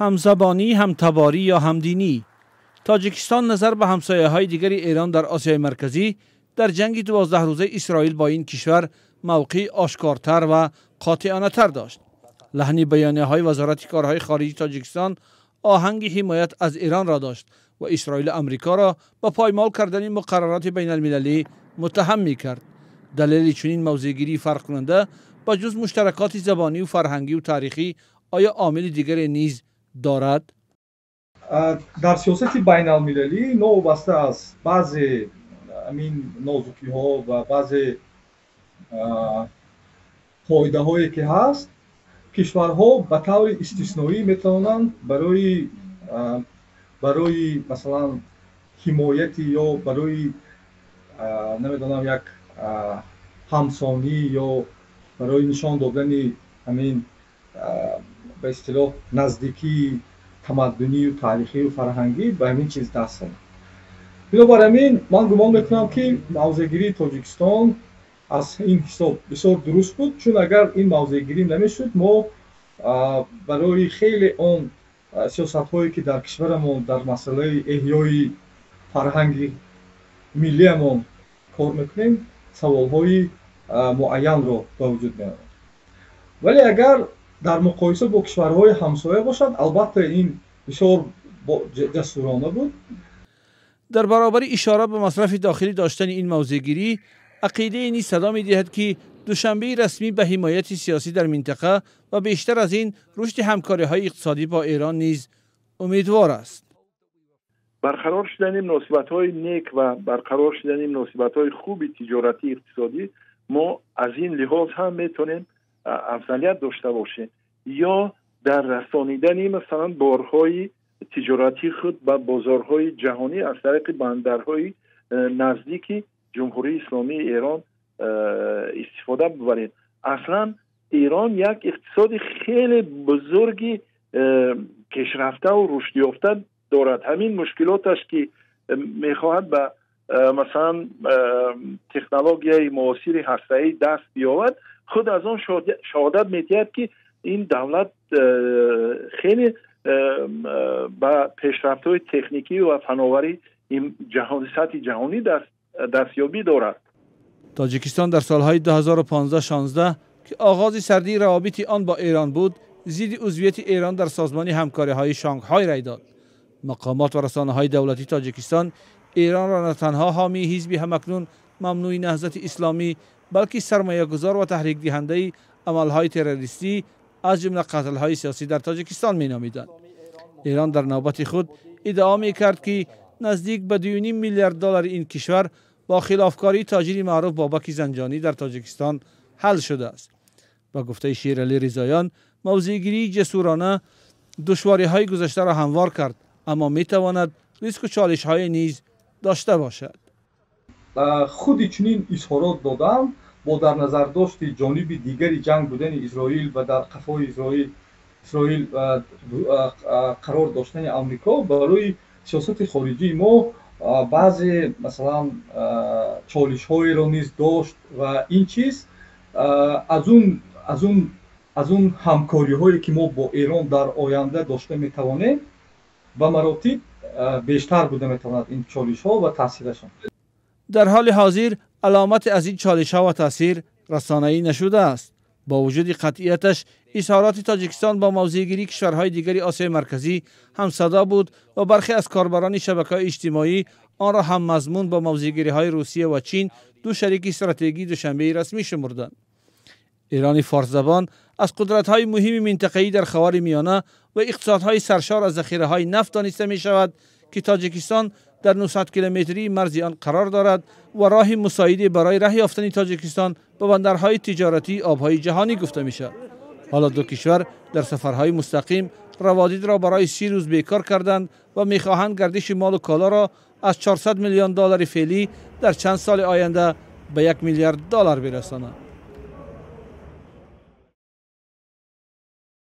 Ҳамзабонӣ, ҳамтаборӣ ё ҳамдинӣ. Тоҷикистон назар ба ҳамсояҳои дигари Эрон дар Осиёи Марказӣ дар ҷанги 12 рӯзаи Исроил бо ин кишвар мавқеи ошкортар ва қотеонатар дошт. Лаҳни баёнияҳои Вазорати корҳои хориҷии Тоҷикистон оҳанги ҳимоят аз Эронро дошт ва Исроилу Амрикоро ба поймол кардани муқаррароти байналмилалӣ муттаҳам мекард. Далели чунин мавзеъгирии фарқкунанда ба ҷуз муштаракоти забонию фарҳангию таърихӣ оё омили дигаре низ дорад? Дар сиёсати байналмилалӣ, новобаста аз баъзе ҳамин нозукиҳо ва баъзе қоидаҳое ки ҳаст, кишварҳо ба таври истисноӣ метавонанд барои, масалан, ҳимояти ё барои, намедонам, як ҳамсонӣ ё барои нишон додани ҳамин, ба истилоҳ, наздикии тамаддунию таърихию фарҳангӣ ба ҳамин чиз даст зананд. Бинобар ҳамин, ман гумон мекунам, ки мавзеъгирии Тоҷикистон аз ин ҳисоб бисёр дуруст буд, чун агар ин мавзеъгирӣ намешуд, мо барои хеле он сиёсатҳое, ки дар кишварамон дар масъалаи эҳёи фарҳанги миллиамон кор мекунем, саволҳои муайянро ба вуҷуд меорад. Вале агар дар муқоиса бо кишварҳои ҳамсоя бошад, албатта, ин бисёр ҷасурона буд. Дар баробари ишора ба масрафи дохилӣ доштани ин мавзеъгирӣ, ақидае низ садо медиҳад, ки Душанбеи расмӣ ба ҳимояти сиёсӣ дар минтақа ва бештар аз ин рушди ҳамкориҳои иқтисодӣ бо Эрон низ умедвор аст. Барқарор шудани муносибатҳои нек ва барқарор шудани муносибатҳои хуби тиҷоратӣ, иқтисодӣ, мо аз ин лиҳоз ҳам метавонем афзалият дошта бошем ё дар расонидани, масалан, борҳои тиҷоратии худ ба бозорҳои ҷаҳонӣ аз тариқи бандарҳои наздики Ҷумҳурии Исломии Эрон истифода бибарем. Аслан Эрон як иқтисоди хеле бузурги пешрафтаву рушдёфта дорад. Ҳамин мушкилоташ, ки мехоҳад ба, масалан, технологияи муосири ҳастаӣ даст биёвад, худ аз он шаҳодат медиҳад, ки ин давлат хеле ба пешрафтҳои техникӣ ва фановарӣ сатҳи ҷаҳонӣ дастёбӣ дорад. Тоҷикистон дар солҳои 2015-16, ки оғози сардии равобити он бо Эрон буд, зидди узвияти Эрон дар Созмони ҳамкориҳои Шонгҳой рай дод. Мақомот ва расонаҳои давлатии Тоҷикистон Эронро на танҳо ҳомии ҳизби ҳамакнун мамнӯи Наҳзати Исломӣ, балки сармоягузор ва таҳрикдиҳандаи амалҳои террористӣ, аз ҷумла қатлҳои сиёсӣ дар Тоҷикистон меномиданд. Эрон дар навбати худ иддао мекард, ки наздик ба 2,5 миллиард доллари ин кишвар бо хилофкории тоҷири маъруф Бобаки Занҷонӣ дар Тоҷикистон ҳал шудааст. Ба гуфтаи Шералӣ Ризоён, мавзеъгирии ҷасурона душвориҳои гузаштаро ҳамвор кард, аммо метавонад риску чолишҳое низ дошта бошад. Худи чунин изҳорот додан бо дар назардошти ҷониби дигари ҷанг будани Исроил ва дар қафои Исроил қарор доштани Амрико барои сиёсати хориҷии мо баъзе, масалан, чолишҳоеро низ дошт ва ин чиз аз он ҳамкориҳое, ки мо бо Эрон дар оянда дошта метавонем, ба маротиб бештар буда метавонад ин чолишҳо ва таъсирашон. Дар ҳоли ҳозир аломате аз ин чолишҳо ва таъсир расонаӣ нашудааст. Бо вуҷуди қатъияташ, изҳороти Тоҷикистон бо мавзеъгирии кишварҳои дигари Осиёи Марказӣ ҳамсадо буд ва бархе аз корбарони шабакаҳои иҷтимоӣ онро ҳаммазмун бо мавзеъгириҳои Русия ва Чин, ду шарики стратегии Душанбеи расмӣ, шумурданд. Эрони форсзабон аз қудратҳои муҳими минтақаӣ дар Ховари Миёна ва иқтисодҳои саршор аз захираҳои нафт дониста мешавад, ки Тоҷикистон дар 900 километрии марзи он қарор дорад ва роҳи мусоиде барои раҳ ёфтани Тоҷикистон ба бандарҳои тиҷоратии обҳои ҷаҳонӣ гуфта мешавад. Ҳоло ду кишвар дар сафарҳои мустақим раводидро барои 30 рӯз бекор карданд ва мехоҳанд гардиши молу колоро аз 400 миллион доллари феълӣ дар чанд соли оянда ба 1 миллиард доллар бирасонанд.